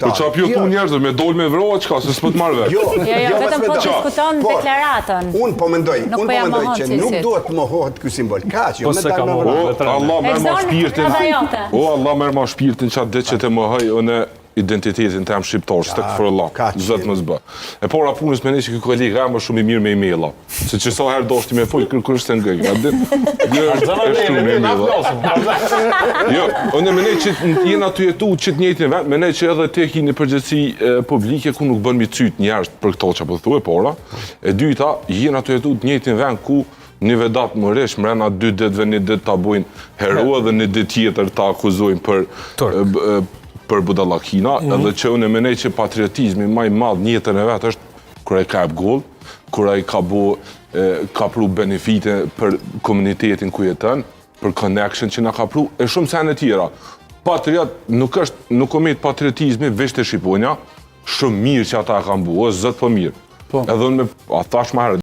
Po qa pjo tu njerëzve, me dol me vra, çka, se s'po të marr vesh. Jo, Jo, jo, vetëm mos me po dal. diskuton Por, deklaratën. Unë po mendoj, Nuk unë po po ja mendoj mohon që nuk Cilsit. duhet të mohohet ky simbol. Kaq, jo Po me se dal ka me mohu. vra. O, Veteran. Allah merr ma Egzon, shpirtin. radha jote. O, Allah merr ma shpirtin qatë ditë që të mohoj unë identitetin tem shqiptar, estagfirullah, kaq. Zot mos bë. E para punës me që ky koleg jam është shumë i mirë me emaila. Se që sa herë doshti me fol, kërkush s'e ngëj. A din? Jo, është është shumë me emaila. Jo, unë mendoj që jena tu jetu që të njëjtin vend, mendoj që edhe ti ke një përgjegjësi e, publike ku nuk bën mi cyt njerëz për këto që po thue, para. E dyta, jena tu jetu të njëjtin vend ku një Vedat Muriq mrena dy ditëve një ditë ta bujnë hero dhe një ditë tjetër ta akuzojnë për Turk. e, b- e, për budallakina, edhe që unë mendoj që patriotizmi më i madh në jetën e vet është kur ai ka jep gol, kur ai ka bo e, ka pru benefite për komunitetin ku jeton, për connection që na ka pru, e shumë sene tjera. Patriot nuk është, nuk o met patriotizmi veç te Shqiponja, shumë mirë që ata e kanë bu, o zot po mirë. Po. Edhe unë me, a thash më herët,